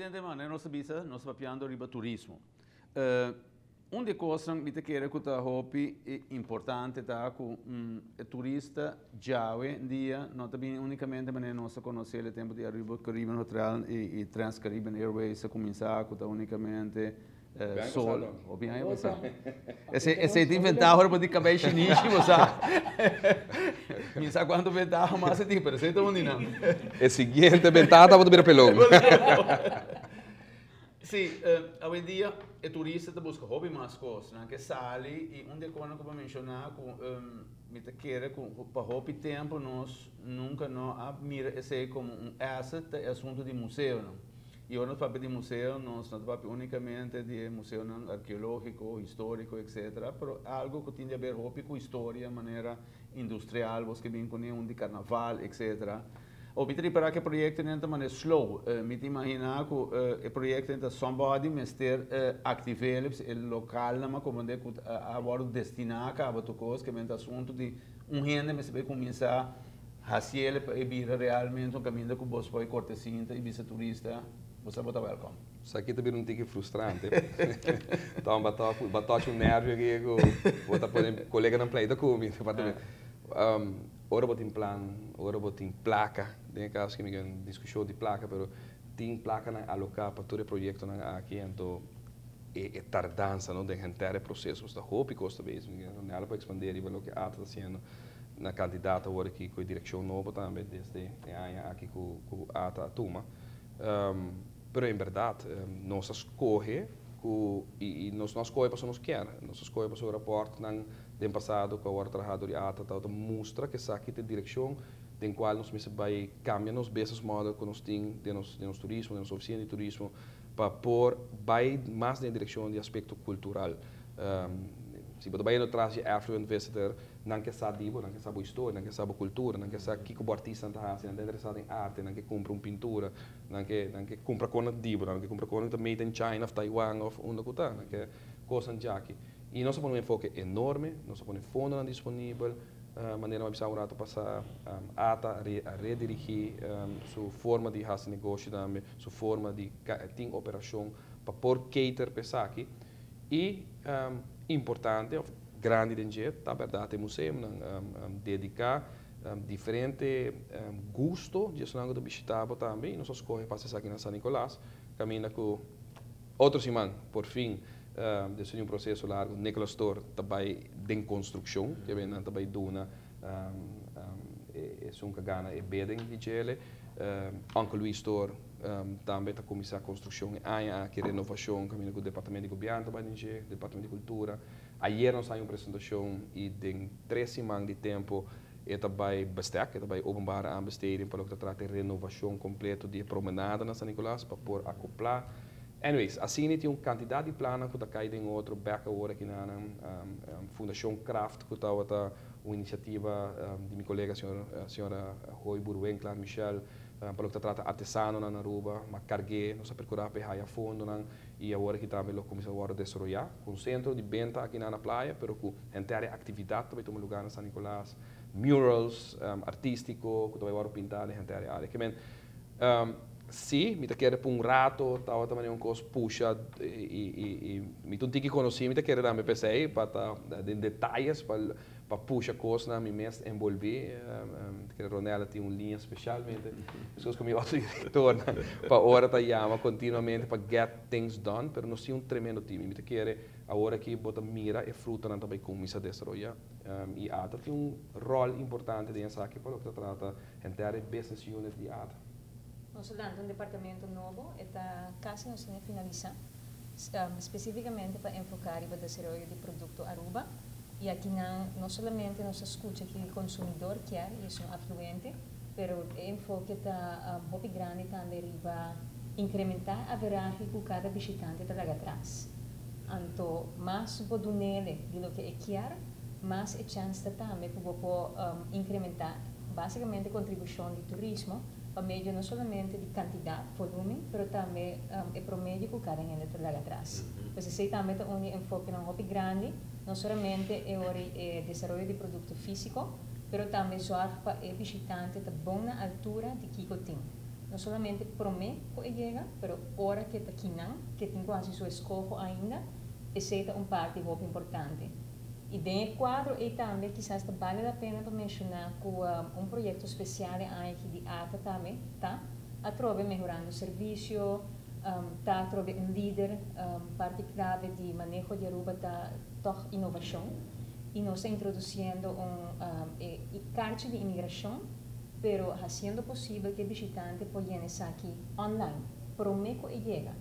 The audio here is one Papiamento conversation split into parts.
Naturalmente, manera nos a bisa, nos ta papiando riba turismo. Un di e kosnan mi ta kere ku ta hopi importante ta ku e turista djawe dia no ta bini unikamente manera nos a konosé e tempu di Aruba Caribbean Hotel i Trans Caribbean Airways a kuminsá ku ta unikamente Sol, hopi aña pasá. Esei tin ventaha ora bo tin kabei shinishi, bo sa. Mi sa kuantu ventaha mas e tin, pero esei ta un di nan. E siguiente ventaha ta bo ta bira pelon. Sí, awendia e turista ta buska hopi mas kos. Nan ke sali i un di e kosnan ku bo a menshoná ku mi ta kere ku pa hopi tempu nos nunka no a mira esei komo un asset ta e asuntu di museonan. I ora nos papia di museo, nos no ta papia unicamente di e museonan arkeologico, historico, etcetera, pero algo cu tin di haber hopi cu historia, manera industrial, bos ke bin cune un di carnaval, etcetera. O mi ta ripara cu e proyectonan ta manera slow. Mi ta imagina cu e proyectonan ta somebody mester activ'el, e localnan a comprende cu a wordo destina caba tur cos, ke men ta asunto di un hende mester bay cuminsa Hasiel pa e bira realmente un kaminda ku bos por korte sinta i bisa turista, bo sa bo ta wèlkòm. Esaki ta bira un tiki frustrante. Tom, bo ta bo tochi un nervio aki ku bo ta pone koleganan pleita ku mi. Ora bo tin plan, ora bo tin plaka, den e kaso aki mi ke diskushon di plaka, pero tin plakanan aloká pa tur e proyektonan aki, anto e e tardansa no den henter e proseso pasobra ta hopi kos ta bezig. Mi ke por ekspandé riba loke ata ta hasiendo. Na kandidat awor aki ku e direkshon nobo tambe desde e aña aki ku ku ata a tuma. Pero en bèrdat nos a skohe ku i i nos no a skohe pasobra nos kier, nos a skohe pasobra rapòrtnan den pasado ku a wòrdu traha dor di ata tabata mustra ku esaki ta e direkshon den kual nos mester bai kambia nos business model ku nos tin den nos den nos turismo, den nos ofisina di turismo pa por bai mas den e direkshon di aspekto kultural. Si bo ta bayendo tras di affluent visitor, nan ke sa di bo, nan ke sa bo historia, nan ke sa bo kultura, nan ke sa kiko bo artistanan ta hasi, nan ta interesá den arte, nan ke kumpra un pintura, nan ke nan ke kumpra konan di bo, nan ke kumpra konan ku ta made in China òf Taiwan òf unda ku ta, nan ke kosnan djaki. I nos a pone un enfoke enorme, nos a pone fondonan disponibel, manera mi a bisa un rato pasá, ata a redirigí su forma di hasi negoshi tambe, su forma di tin operashon pa por cater pa esaki. I importante of grandi den dje ta bèrdat e museumnan dediká diferente gusto di esnan ku ta bishitá bo tambe i nos a skohe pa hasi esaki na San Nicolas kaminda ku otro siman por fin despues di un proseso largu Nicolas Store ta bai den konstrukshon ke nan ta bai duna esun ku a gana e bidding di djele. Uncle Luis Store tambe ta kuminsá konstrukshon e aña aki, renovashon kaminda ku departamento di gobièrnu ta bai den dje, departamento di kultura. Ayer nos haña un presentashon i den tres siman di tempu e ta bai bestek, e ta bai openbare aanbesteding pa loke ta trata e renovashon kompleto di e promenada na San Nicolas pa por akoplá. Anyways, asina tin un kantidat di plannan ku ta kai den otro bèk awor aki na nan Fundashon Kraft ku tabata un inisiativa di mi kolega señora Hooyboer-Winklaar Michel pa loke ta trata artesanonan na Aruba, ma karg'é, nos a perkurá pa e haya fondonan i awor aki tambe lo kuminsá wòrdu desaroyá ku un sentro di benta aki na na playa pero ku henter e aktividat ta bai tuma lugá na San Nicolas, murals artístiko ku ta bai wòrdu pintá den henter e área. Ke men sí, mi ta kere pa un rato tabata manera un kos pusha i mi ta un tiki konosí, mi ta kere tambe p'esei pa ta den detayes pa pa pusha kosnan mi mes enbolbí. Mi ta kere Ronella tin un liña spesialmente meskos ku mi otro direktornan pa ora ta yama kontinuamente pa get things done, pero nos tin un tremendo team i mi ta kere awor aki bo ta mira e frutanan ta bai kuminsá desaroyá i ata tin un ròl importante den esaki pa loke ta trata henter e business unit di ata. Nos a lanta un departamento nobo, e ta casi nos tin a finalisa, specificamente pa enfoca riba desaroyo di producto Aruba y akinan no solamente nos ta scucha kico e consumidor kier y esun afluente, pero e enfoke ta hopi grandi tambe riba incrementa averahe cu cada bishitante ta laga atras. Anto mas bo dunele di loke e kier, mas e chance ta tambe cu bo por incrementa basicamente contribucion di turismo pa medio no solamente di cantidad, volumen, pero tambe e promedio cu cada hende ta laga atras. Pues esey tambe ta un di enfokenan hopi grandi, no solamente e ora e desaroyo di producto fisico, pero tambe zorg pa e bishitante ta bon na altura di kico tin. No solamente prome cu e yega, pero ora cu e ta kinan, cu e tin cu haci su escoho ainda, esey ta un parti hopi importante. Y den e cuadro ey tambe kisas ta bale la pena pa menciona cu un proyecto special e aña aki di ATA tambe ta atrobe mehorando servicio, ta atrobe un lider, parti clave di maneho di Aruba ta toch innovacion y nos ta introduciendo un e carchi di inmigracion pero haciendo posibel cu e bishitante por yena esaki online prome cu e yega.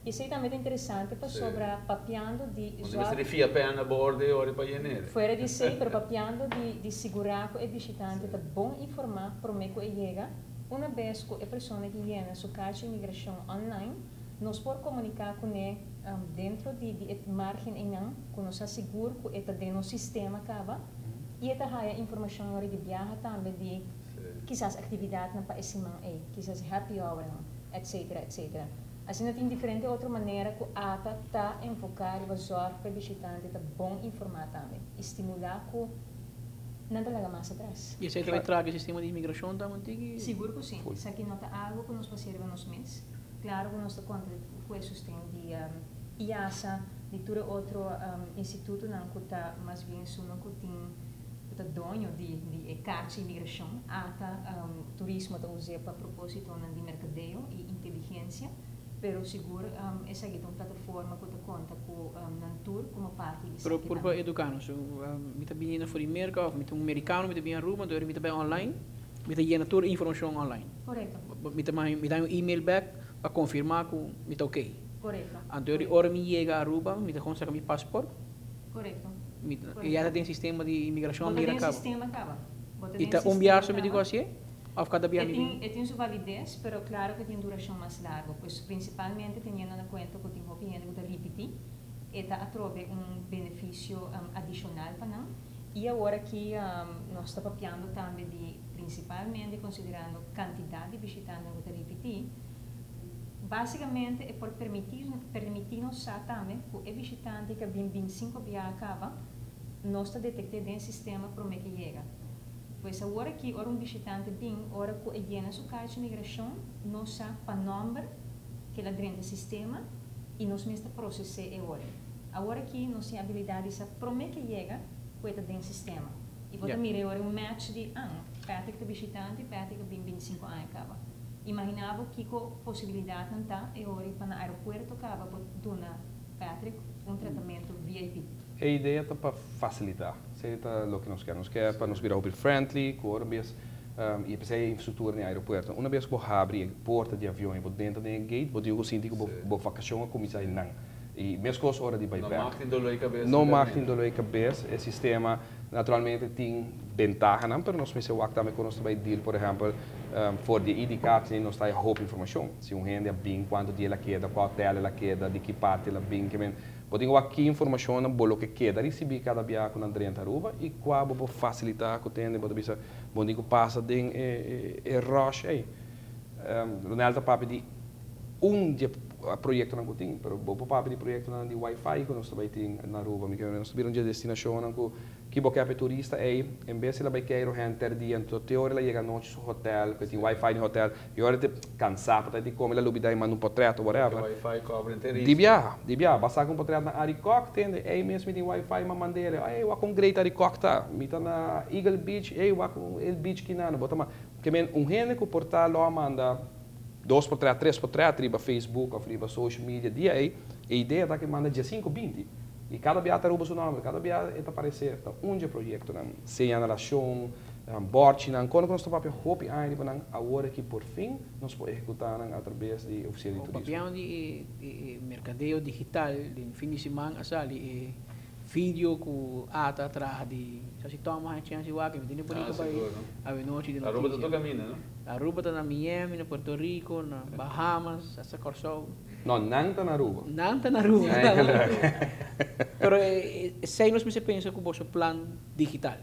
Esey tambe ta interesante pasobra papiando di Bo mester di fia pen na borde e ora pa yen'e. Fuera di esey, pero papiando di sigura cu e bishitante ta bon informa prome cu e yega, una bes cu e persona ki yena su carchi inmigracion online, nos por comunica cune dentro di e margen eynan cu nos sa sigur cu e ta den nos sistema caba y e ta haya informacion ora di biaha tambe di kisas actividadnan pa e siman ey, kisas happy hournan, etc. Etc. Asina tin diferente otro manera cu ata ta enfoca riba zorg pa e bishitante ta bon informa tambe y stimula cu nan ta laga mas atras. Y esey ta bay traga e sistema di inmigracion tambe un tiki? Sigur cu si. Esaki no ta algo cu nos por haci riba nos mes. Claro cu nos ta conta cu e sosten di IASA, di tur e otro institutonan cu ta mas bien esunnan cu tin cu ta doño di di e karchi inmigracion. Ata turismo ta us'é pa propositonan di mercadeo y inteligencia, pero sigur esaki ta un plataforma cu ta conta cu nan tur como parti di Pero esaki por pa tambe. educa nos, mi ta bini na for di Merca of mi ta un mericano mi ta bini Aruba, entonces mi ta bay online, mi ta yena tur e informacion online. Correcto. Mi ta mi ta haña un email back pa confirma cu mi ta ok. Correcto. Anto di ora mi yega Aruba mi ta gewoon saca mi passport. Correcto. Mi e ya ta den sistema di inmigracion Bo ta mira den caba. sistema caba. Bo ta Y den ta un sistema biaha so mi caba. di cu hacié? Of cada biaha E mi tin bin? e tin su validez, pero claro cu e tin duracion mas largo. Pues principalmente teniendo na cuenta cu tin hopi hende cu ta ripiti, e ta atrobe un beneficio adicional pa nan. Y awor aki nos ta papiando tambe di principalmente considerando cantidad di bishitantenan cu ta ripiti, Básicamente e por permití permití nos sa tambe ku e bishitante ku a bin bintisinko biaha kaba, nos ta detekt'é den sistema promé ku e yega. Pues awor aki ora un bishitante bin, ora ku e yena su karchi migrashon, nos sa pa nòmber ku el a drenta sistema i nos mes ta proses'é e ora. Awor aki nos tin abilidat di sa promé ku e yega ku e ta den sistema. I bo ta mira e ora un match di, ah, Patrick ta bishitante, Patrick a bin bintisinko aña kaba. Imaginá bo kiko posibilidatnan ta e ora pa na aeropuerto kaba bo duna Patrick un tratamentu VIP. E idea ta pa fasilitá. Esei ta loke nos kier. Nos kier pa nos bira hopi friendly ku ora bes i p'esei e infrastruktura den aeropuerto. Una bes ku bo habri e porta di avion i bo drenta den e gate, bo diu ku sinti ku bo vakashon a kuminsá einan. I meskos ora di bai No bèk. mag tin doló di kabes. No mag tin doló di kabes. E sistema naturalmente tin bentahanan, pero nos mester wak tambe kon nos ta bai deal, por ehèmpel, for di e ID card si nos ta haya hopi informashon. Si un hende a bin, kuantu dia el a keda, kua hotel el a keda, di ki parti el a bin, ke men bo tin ku wak ki informashonnan bo lo ke keda risibí kada bia ku nan drenta Aruba i kua bo por fasilitá ku tende bo ta bisa bo tin ku pasa den e rush ei. Ronel ta papia di un di e proyektonan ku tin, pero bo por papia di proyektonan di wifi ku nos ta bai tin na Aruba. Mi ke nos ta bira un di e destinashonnan ku ki bo ke pa e turista ei, en bes el a bai keiro henter dia, anto te ora el a yega anochi su hotel, ku e tin wifi den hotel, i ora e ta kansá pa ta di kome el a lubidá i manda un potrèt o whatever. E wifi kobra henter Di biaha, di biaha. Bo a saka un potrèt na Arikok, tende, ei mes mi tin wifi, m'a mand'el, ei wak kon great Arikok ta, mi ta na Eagle Beach, ei wak el beach kinana, bo ta manda. Ke men un hende ku por ta lo a manda dos portret, tres portret riba Facebook of riba social media dia ei, e idea ta ke manda diesinku, 20. I kada bia ta Aruba su nomber, kada bia e ta parecer. Ta un dje proyektonan, señalashon, bòrchinan, kono ku nos ta papia hopi aña riba nan, awor aki por fin nos por ehekutá nan atrabes di Ofisina di Turismo. Papiando di e merkadeo digital, den fin di siman a sali e video ku ata traha di sa si Tom a haña chèns di wak, mi tene bonito bai awenochi di notisia. Aruba ta tur kaminda, no? Aruba ta na Miami, na Puerto Rico, na Bahamas, hasta Kòrsou. No, nan ta na Aruba. Nan ta na Aruba. Pero esei nos mester pensa ku boso plan digital.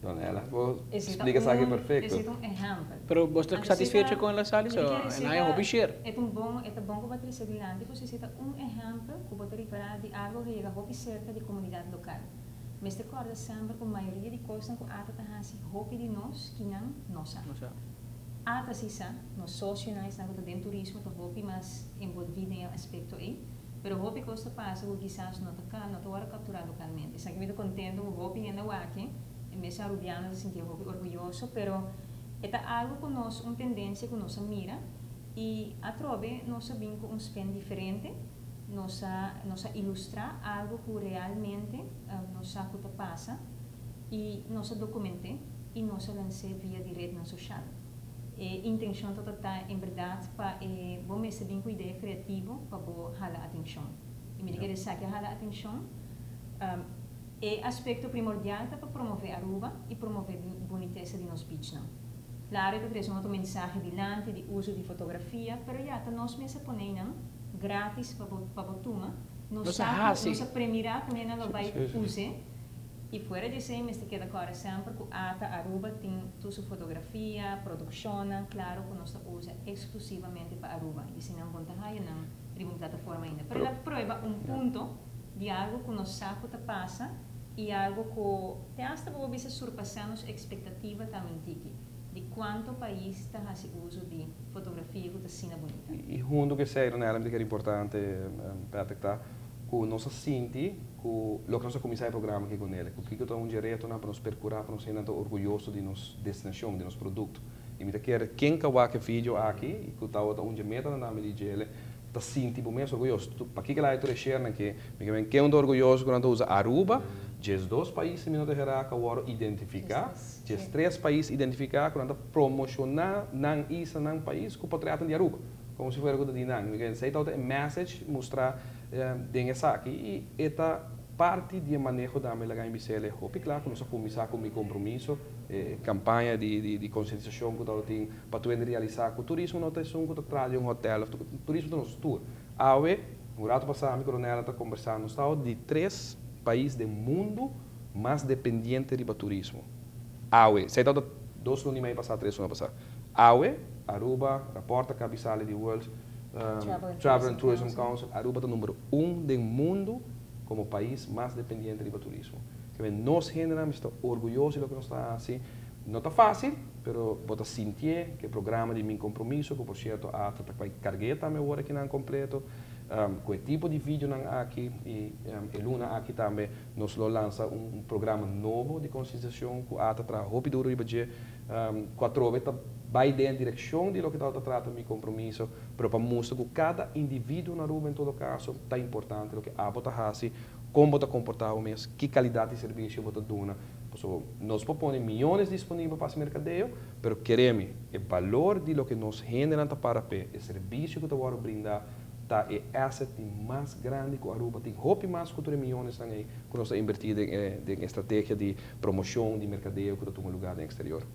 Donella, bo splika esaki perfecto. Esei ta un ehempel. Pero bo ta satisfecho con el a sali? So, el haña hopi share. E ta un bon, e ta bon ku bo a trese dilanti pasobra esei ta un ehempel ku bo ta ripará di algo ku a yega hopi serka di komunidat lokal. Mester kòrda semper ku mayoria di kosnan ku ata ta hasi hopi di nos kinan no sa. No sa. Ata si sa, nos socionan cu ta den turismo ta hopi mas envolvi den e aspecto ey. Pero hopi cos ta pasa cu kisas no ta no ta wordo captura localmente. Esaki mi ta contento cu hopi hende aki, e mes Arubiano ta sinti hopi orguyoso, pero ta algo cu nos, un tendencia cu nos a mira y atrobe nos a bin cu un spin diferente, nos a ilustra algo cu realmente nos sa cu ta pasa y nos a documenta y nos a lansa via di red social. E intencion ta en berdad pa bo mester bin cu idea creativo pa bo hala atencion. Y mi kier sa cu hala atencion e aspecto primordial ta pa promove Aruba y promove bunitesa di nos beach nan. Claro cu ta un otro mensahe dilanti di uso di fotografia, pero ya ta nos mes a pone nan gratis pa bo tuma. Nos Nos sa, hasi. Nos a premira cu nan lo bay Si. usa. Y fuera di esey, mester keda awor semper cu ATA Aruba tin tur su fotografia, produccion, claro cu nos ta usa exclusivamente pa Aruba. Y si no conta haya nan riba un plataforma ainda. Pero el a prueba un punto di algo cu nos sa cu ta pasa y algo cu te hasta bo bisa surpasa nos expectativa tambe tiki di cuanto pais ta haciendo uso di fotografia cu ta asina bunita. Y hunto cu esey, Ronella, cu ta importante, Patrick, ta, cu nos a sinti, cu loke nos a cuminsa e programa aki cu ne, cu kico ta un direito pa nos percura, pa nos ser orguyoso di nos destinacion, di nos producto. Y mi kier ken cu wak e video aki, y cu ta un meta na mi di ta sinti bo mes orguyoso. Pa kico la e share cu mi kier ken ta orguyoso cu usa Aruba, 12 pais mi no ta cu awor identifica, 13 pais identifica cu ta promociona nan isla, nan pais cu portret di Aruba. Como si fuera cu di nan. Mi kier esey ta e message mustra den esaki y e ta parti di maneho di laga mi bis'e hopi cla cu nos a cuminsa cu Mi Compromiso, campaña di concientisacion cu tin pa tur realisa cu turismo no ta un cu ta un hotel, turismo ta nos tur. Awe, un rato pasa, mi cu Ronella ta combersando, ta di tres pais di mundo mas dependiente di turismo. Awe, esey ta 2 luna y mey pasa, 3 luna pasa. Awe, Aruba, rapport capital di World Travel and Travel and Tourism Tourism Council, Aruba ta number 1 di mundo como pais mas dependiente di turismo. Cu nos hende ta orguyoso di loke nos ta haciendo. No ta facil, pero bo ta sinti cu e programa di Mi Compromiso, cu por cierto a ta bay carga tambe awor aki na completo, cu e tipo di video nan aki y e luna aki tambe nos lo lansa un programa nobo di concientisacion cu a traha hopi duro y budget, cu atrobe ta bay den direccion di loke ta trata Mi Compromiso, pero pa mustra cu cada individuo na Aruba, en todo caso, ta importante loke abo ta haci, con bo ta comporta mes, ki calidad di servicio bo ta duna. So, nos por pone miyones disponibel pa e mercadeo, pero kere mi, e balor di loke nos hende ta para pe, e servicio cu ta brinda, ta e asset di mas grandi cu Aruba tin, hopi mas cu 3 miyones ey cu nos a inverti den strategia di promocion di mercadeo cu ta tuma luga den exterior.